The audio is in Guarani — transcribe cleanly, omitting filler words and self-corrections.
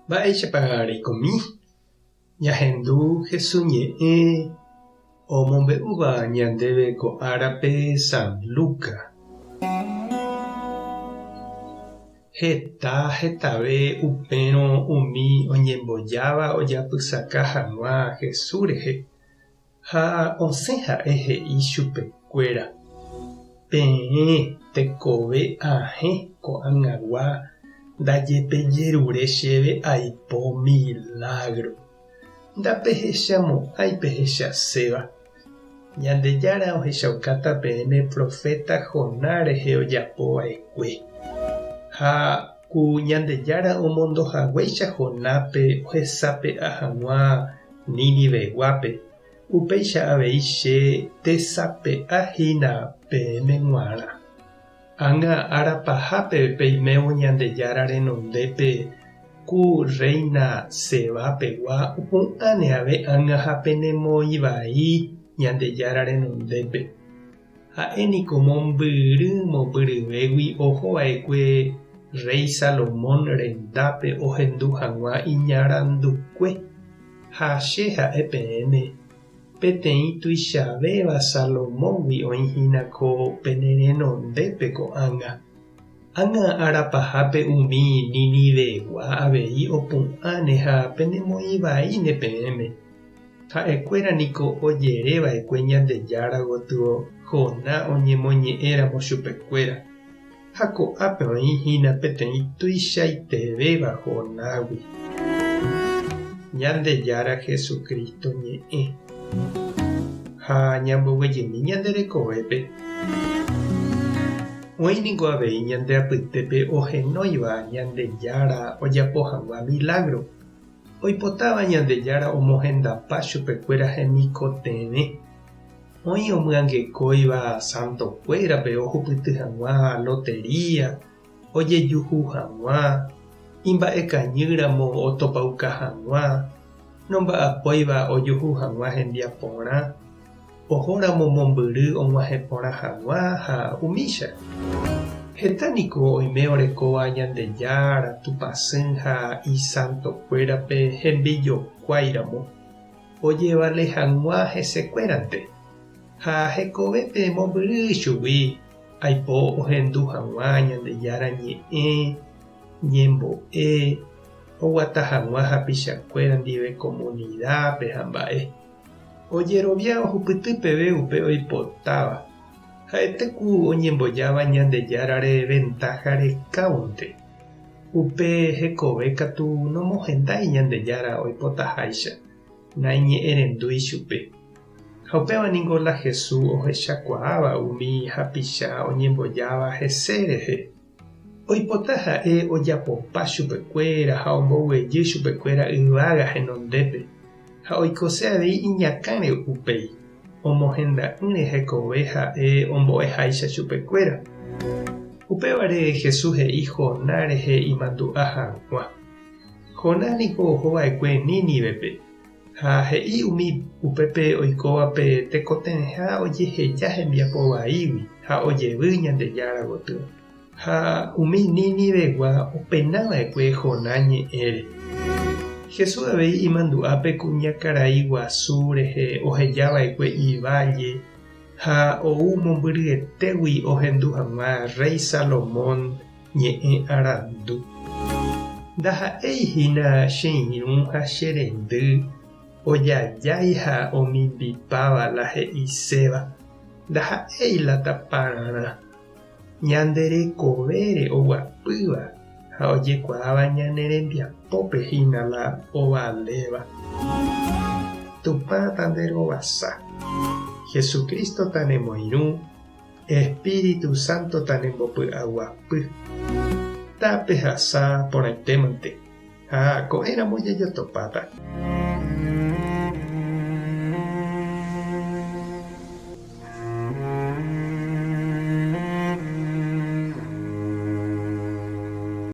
Mba'éichapa reikomi? Ñahendu Jesús ñe'ẽ omombe'úva ñandéve ko árape San Lucas. Heta hetave upérõ umi oñembojáva ojapysaka hag̃ua Jesús rehe, ha osẽ ha'e he'i chupekuéra, Peẽ tekove ahẽ ko'ag̃agua ndajepejerure chéve aipo milágro. Ndapehechamo'ãi pehechaséva. Ñandejára ohechaukáta peẽme proféta Jonás rehe ojapo va'ekue. Ha ku Ñandejára omondo haguéicha Jonápe ohesape'a hag̃ua Niniveguápe, upéicha avei che tesape'a hína peẽme g̃uarã. Ág̃a ára pahápe peimévo Ñandejára renondépe ku rréina Seba pegua opu'ãne ave ág̃a ha penemoĩ vai Ñandejára renondépe. Ha'e niko mombyry mombyryvégui oho va'ekue rréi Salomón rendápe ohendu hag̃ua iñarandukue. Ha che ha'e peẽme, Peteĩ tuichavéva Salomóngui oĩ hína ko pene renondépe ko'ág̃a. Ág̃a ára pahápe umi Ninivegua avei opu'ãne ha penemoĩ vaíne peẽme. Ha'ekuéra niko ojere va'ekue Ñandejára gotyo Joná oñemoñe'ẽramo chupekuéra. Ha ko'ápe oĩ hína peteĩ tuichaitevéva Jonágui. Ñandejára Jesucristo ñe'ẽ. Ha ñamboguejymi ñande rekovépe. Oĩ ningo avei ñande apytépe ohenóiva Ñandejára ojapo hag̃ua milágro, oipotáva Ñandejára omohendapa chupekuéra hemikotevẽ. Oĩ omyangekóiva santokuérape ohupyty hag̃ua lotería, ojejuhu hag̃ua, imba'ekañýramo otopauka hag̃ua, nomba'apóiva ojuhu hag̃ua hembiaporã, ohóramo mombyry og̃uahẽ porã hag̃ua ha umícha. Heta niko oime orekóva Ñandejára, Tupãsy ha isantokuérape hembijokuáiramo. Ojevale hag̃ua hesekuérante, ha hekovépe mombyry chugui aipo ohendu hag̃ua Ñandejára ñe'ẽ, ñembo'e, oguata hag̃ua hapichakuéra ndive komunidápe ha mba'e. Ojerovia ohupyty peve upe oipotáva, ha'ete ku oñembojáva Ñandejárare ventáha rekávonte. Upe hekove katu nomohendái Ñandejára oipotaháicha, naiñe'ẽrendúi chupe. Ha upéva ningo la Jesús ohechakuaáva umi hapicha oñembojáva hese rehe. Oipota ha'e ojapopa chupekuéra ha omboguejy chupekuéra yvága henondépe, ha oikose avei iñakãre upéi, omohenda'ỹre hekove ha'e ombo'eháicha chupekuéra. Upévare Jesús he'i Jonás rehe imandu'a hag̃ua. Jonás niko oho va'ekue Nínivepe, ha he'i umi upépe oikóvape tekotevẽha ojeheja hembiapo vaígui ha ojevy Ñandejára gotyo. Ha umi Ninivegua opena va'ekue Jonás ñe'ẽre. Jesús avei imandu'a pe kuñakarai guasu rehe oheja va'ekue iválle ha ou mombyryetégui ohendu hag̃ua rréi Salomón ñe'ẽ arandu. Ndaha'éi hína che irũ ha che rendy ojajái ha omimbipáva la he'iséva, ndaha'éi la tapararã. Ñande rekovére oguapýva ha ojekuaáva ñane rembiapópe hína la ovaléva. Tupã tanderovasa. Jesucristo tanemoirũ, Espíritu Santo tanembopy'aguapy. Tapehasa porãitémante ha ko'ẽramo jajotopáta.